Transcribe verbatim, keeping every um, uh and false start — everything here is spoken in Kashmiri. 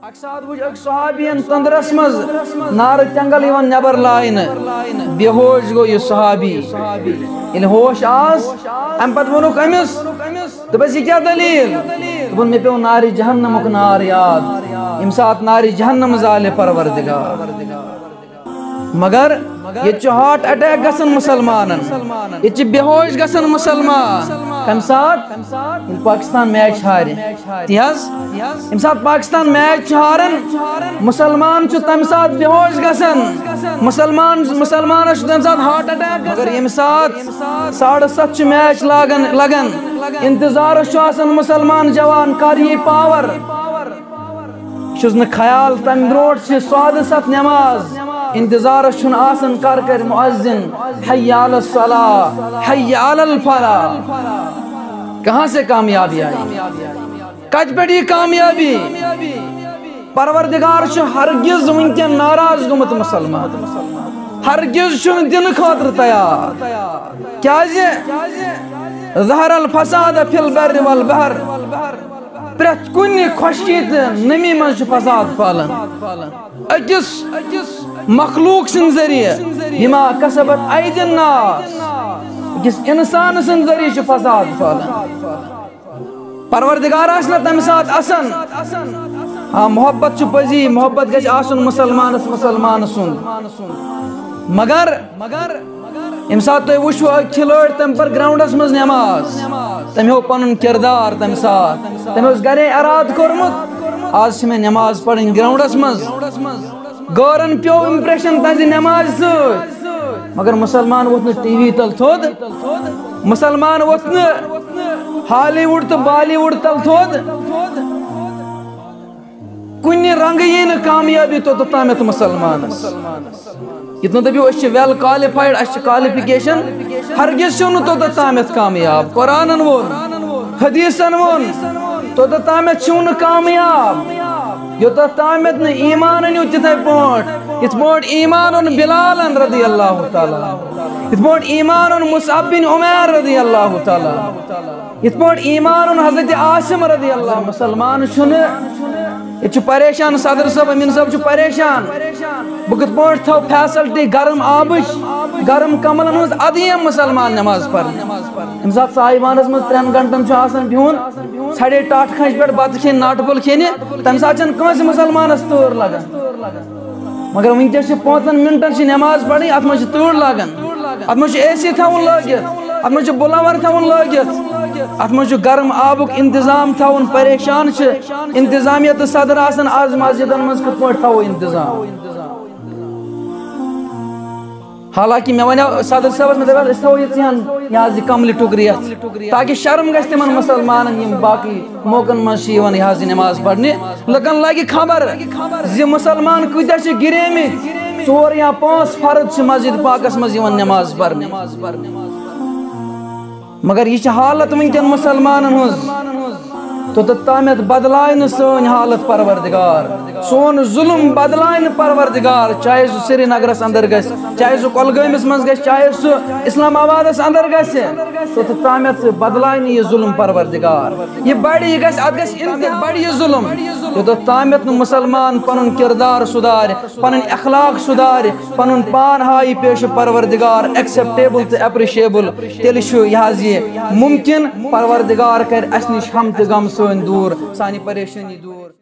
اکہِ ساتہٕ وُچھ أکۍ صحابین تندرس منٛز نارٕ تٮ۪نٛگل یِوان نٮ۪بر لاینہٕ۔ بے ہوش گوٚو یہِ صحابی۔ ییٚلہِ ہوش آس، امہِ پتہٕ ووٚنُکھ أمِس، دوٚپُس، "یہِ کیٛاہ دٔلیٖل؟" دوٚپُن، "مےٚ پیوٚو نارِ جہنمُک نار یاد، ییٚمہِ ساتہٕ نارِ جہنم زالہِ پروردگار۔" مگر ییٚتہِ چھُ ہارٹ اٹیک گژھان مُسلمانن، ییٚتہِ چھِ بے ہوش گژھان مُسلمان۔ کمہِ ساتہٕ؟ ییٚلہِ پاکستان میچ ہارِ۔ تی حظ، ییٚمہِ ساتہٕ پاکستان میچ چھُ ہاران، مُسلمان چھُ تمہِ ساتہٕ بے ہوش گژھان۔ مُسلمان، مُسلمانس چھُ تمہِ ساتہٕ ہارٹ اٹیک گژھان۔ مگر ییٚمہِ ساتہٕ ساڑٕ ستھ چھُ میچ لاگان، لگان، انتظارس چھُ آسان مُسلمان جوان، کر یی پاور۔ چھُس نہٕ خیال، تَمہِ برونٛٹھ چھِ سادٕ ستھ نٮ۪ماز۔ انتظارس چھُنہٕ آسان، کر کرِ مؤذن، "حی علی الصلاح، حی علی الفلاح۔" کہاں سے کامیابی آئی؟ کتہِ پٮ۪ٹھ یہِ کامیابی؟ پروردگار چھُ ہرگز وٕنکٮ۪ن ناراض گوٚمُت مُسلمان۔ ہرگز چھُنہٕ دِنہٕ خٲطرٕ تیار۔ کیازِ؟ ظہر الفساد فی البر والبحر۔ پرٛٮ۪تھ کُنہِ خۄشکی تہٕ نمی منٛز چھُ فساد پھٔہلان۔ أکِس مخلوق سٕنٛدِ ذٔریعہٕ، بما کسبت ایدی الناس، أکِس اِنسان سٕنٛدِ ذٔریعہٕ چھُ فساد پھٔہلان۔ پروردگار آسہِ نہٕ تَمہِ ساتہٕ اَسان۔ آ، محبت چھُ پٔزی، محبت گژھِ آسُن مُسلمانَس مُسلمان سُنٛد۔ مگر ییٚمہِ ساتہٕ تُہۍ وٕچھِو، أکۍ کھلٲڑۍ، تٔمۍ پٔر گراؤنڈس منٛز نٮ۪ماز، تٔمۍ ہوو پنُن کردار تمہِ ساتہٕ۔ تٔمۍ اوس گرے ارادٕ کوٚرمُت، "آز چھِ مےٚ نٮ۪ماز پرٕنۍ گراؤنڈس منٛز۔" غٲرن پیوٚو امپریشن تہنٛزِ نٮ۪مازِ سۭتۍ، مگر مُسلمان ووٚتھ نہٕ ٹی وی تل تھوٚد، مُسلمان ووٚتھ نہٕ ہالی وُڈ تہٕ بالی وُڈ تل تھوٚد۔ کُنہِ رنگہٕ یی نہٕ کامیٲبی توٚتتھ تامَتھ مُسلمانس۔ یُتھ نہٕ دٔپِو، "أسۍ چھِ well qualified، اَسہِ چھِ qualification۔" ہرگز چھِو نہٕ توٚتتھ تامَتھ کامیاب۔ قرآنن ووٚن، حدیثن ووٚن، توٚتتھ تامَتھ چھِو نہٕ کامیاب، یوٚتتھ تامَتھ نہٕ ایمان أنِو تِتھے پٲٹھۍ، یِتھ پٲٹھۍ ایمان اوٚن بلالن رضی اللہ تعالیٰ، یِتھ پٲٹھۍ ایمان اوٚن مصعب بن عمیر رضی اللہ تعالیٰ۔ یِتھ پٲٹھۍ ایمان اوٚن حضرت عاصم رضی اللہ۔ مُسلمان چھُنہٕ، ییٚتہِ چھُ پریشان، صدر صٲب، امیٖن صٲب چھُ پریشان، بہٕ کِتھ پٲٹھۍ تھاوٕ فیسلٹی گرم آبٕچ، گرم کملن ہٕنٛز، ادٕ یِم مُسلمان نٮ۪ماز پرنہِ۔ ییٚمہِ ساتہٕ سُہ ایوانس منٛز ترٛٮ۪ن گنٹن چھُ آسان بِہُن، ژھرے ٹاٹھ کھنٛجہِ پٮ۪ٹھ بتہٕ کھیٚنہِ، ناٹہٕ پھوٚل کھیٚنہِ، تمہِ ساتہٕ چھنہٕ کٲنٛسہِ مُسلمانس تۭر لگان۔ مگر وٕنکیٚس چھِ پانٛژن منٹن چھِ نٮ۪ماز پرٕنۍ، اتھ منٛز چھِ تۭر لاگان، اتھ منٛز چھُ اے سی تھاوُن لٲگِتھ، اتھ منٛز چھُ بُلاور تھاوُن لٲگِتھ، اتھ منٛز چھُ گرم آبُک انتظام تھاوُن۔ پریشان چھِ انتظامیہ تہٕ صدر آسان، از مسجدن منٛز کِتھ پٲٹھۍ تھاوو انتظام؟ حالانکہ مےٚ ونیو صدر صٲبس، مےٚ دوٚپ، "أسۍ تھاوو یہِ ژیٚن، یہِ حظ یہِ کملہِ ٹُکرِ یتھ، تاکہِ شرم گژھِ تِمن مُسلمانن، یِم باقٕے موقعن منٛز چھِ یِوان یہِ حظ یہِ نماز پرنہِ۔" لُکن لگہِ خبر زِ مُسلمان کۭتیاہ چھِ گِریمٕتۍ۔ ژور یا پانٛژھ فرض چھِ مسجد پاکس منٛز یِوان نماز پرنہِ۔ مگر یہِ چھِ حالت وٕنکٮ۪ن مُسلمانن ہٕنٛز۔ توٚتتھ تامَتھ بدلایہِ نہٕ سٲنۍ حالت پروردگار، سون ظلم بدلایہِ نہٕ پروردگار، چاہے سُہ سرینگرس اندر گژھِ، چاہے سُہ کۄلگٲمِس منٛز گژھِ، چاہے سُہ اسلام آبادس اندر گژھِ، توٚتتھ تامَتھ بدلایہِ نہٕ یہِ ظلم پروردگار۔ یہِ بڑِ، یہِ گژھِ، اتھ گژھِ انتہا بڑِ یہِ ظلم۔ یوٚتتھ تامَتھ نہٕ مُسلمان پنُن کردار سُدارِ، پنٕنۍ اخلاق سُدارِ، پنُن پان ہاوِ پیش پروردگار acceptable تہٕ appreciable، تیٚلہِ چھُ یہِ حظ یہِ مُمکِن پروردگار کرِ اسہِ نِش ہم تہٕ غم سٲنۍ دوٗر، سانہِ پریشٲنی دوٗر۔